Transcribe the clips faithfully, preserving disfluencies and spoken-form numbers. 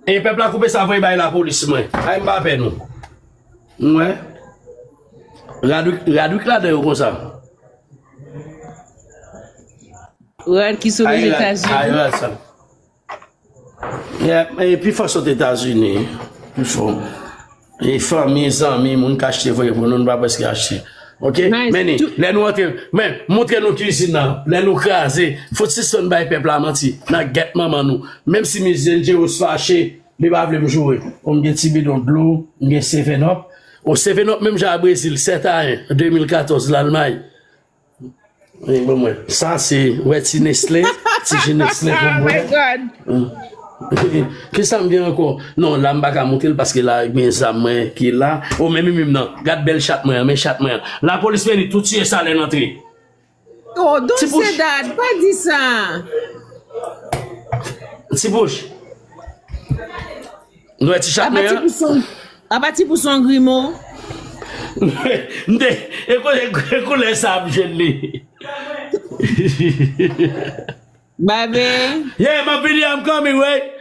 E pèp la koupe sa voye bay lapolis mwen. Ay m pa pè nou. Mwen. Radwik, radwik ladan yo konsa. Rad ki sou Ay rad, ay Lèzetazini. Rad sa. Yeah, e pi fò sot Etazini. Pi fò. E fanmi, zanmi, moun k achte voye pou nou, nou pa prèske achte. Ok? Nice. Men ni, lè nou antre, men, montre nou kizin nan, lè nou kraze, fout sispann bay pèp la manti, nan gèt manman nou. Menm si Miss Dangerous fache, li pa vle m joure. Bon, m gen ti bidon dlo, m gen Seven Up. O Seven Up menm jan a Brezil, sèt a en, de mil katòz, Lalmay. Wi, bon, mwen. Sa se, wè ti Nestlé, ti ji Nestlé pou mwen. Oh my God. Kisa m gen ankò? Non, la m pa ka montre l paske la gen zam mwen ki la. O, men menm nan. Gad bèl chat mwen an, men chat mwen an. Lapolis vini, tou tiye sa lè n antre. Oh, don't say that. Pa di sa. Ti bouch. Nou wè ti chat mwen an? Apati pou son, apati pou son grimo. M te, e kou-, e kou-, e koulè sa ap jwenn li. Babe. Yeah, m ap vini, I'm coming, wey.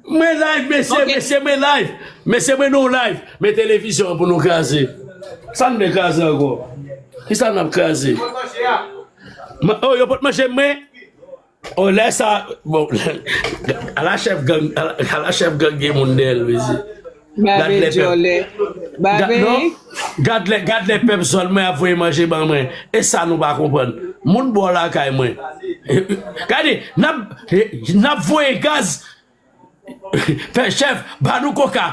Mwen live, mesye, Ok. mesye, mwen live. Mesye, mwen nou live. Men televizyon an pou nou kraze. Sa n vle kraze ankò? Kisa n ap kraze? Ma-, oh, yo pot manje mwen? Oh, lè sa, bon, ala chèf gang, ala, ala chèf gang gen moun dèyè l, mesye. Gad Babe lè pèp. Djòlè. Ga-, Babe. non, gad lè, gad lè pèp zòn mwen ap voye manje ban mwen. E sa nou pa konprann. Moun bò lakay mwen. Gade, n ap, n ap voye gaz. Fè chèf, ba nou koka,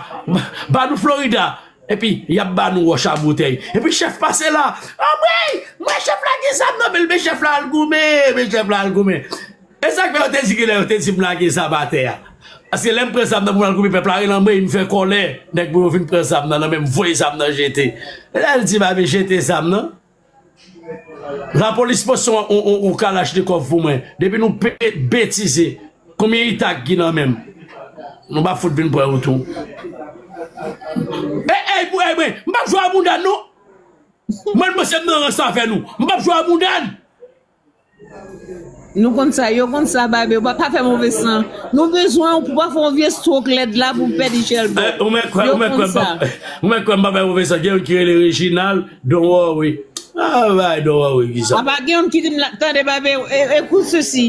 ba nou Florida. Epi, y ap ba nou wòch a boutèy. Epi, chèf pase la. Anmwey! Mwen, chèf la gen zam nan men l, men chèf la al goumen, men chèf la al goumen. E sa k fè yo te di genlè, yo te di m lage zam atè a. Paske lè m pran zam nan pou m al goumen, pèp la rele anmwey, m fè kòlè. Nèg mwen yo vin pran zam nan, nan men m voye zam nan jete. E lè l di m ap jete zam nan. Lapolis poste yon, yon, yon, yon kalachnikòv pou mwen. Depi nou be-, betize, konbyen itak ki nan men m? Nou pa fout vin pran yo tou. Ey, ey, pou, ey, mwen, m p ap jwe a mouda, non. Mwen, mwen se m nan rans avè nou. M p ap jwe a mouda. Nou konn sa, yo konn sa, Babe. Ou pa, pa fè move san. Nou bezwen w pou pa fè yon vye stroke lèd la pou pèdi Shelby. Eh, ou mèt kwè, Yo ou mèt konn kwè, m sa. pa, ou mèt kwè m pa fè move san. Gen yon ki rele Reginald, don't worry. Ah, bay, don't worry, ki sa. Apa gen yon ki di m la, tande, Babe, e, écoute ceci.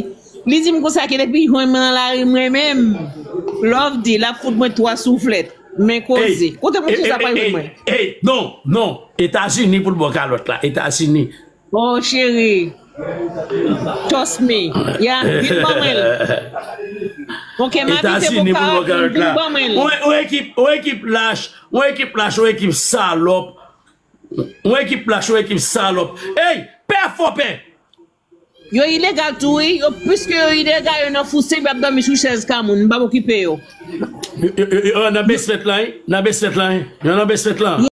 Li di m konsa ke depi jwenn mwen nan lari, mwen menm, Love di, l ap fout mwen twa souflèt. Men koze. Ey, Kote mouche ey, sa ey, pral jwenn ey, mwen? Ey, non, non. Etazini pou l bò kalòt la. Etazini. Oh, cheri. Trust me. Ya, vin ban mwen l. Ok, m abite Etazini pou l bò Bocarac, kalòt vin la. ban mwen l. Ou, ou ekip, ou ekip lach, ou ekip lach, ou ekip salòp. Ou ekip lach, ou ekip salòp. Ey, pè fò pè. Yo ilegal tou, wi. Yo, piske yo ilegal, yo nan fouseb, y ap dòmi sou chèz ka moun. M p ap okipe yo. Yo, yo, yo, yo nan basement lan, wi. Nan basement lan, wi. Yo nan basement lan.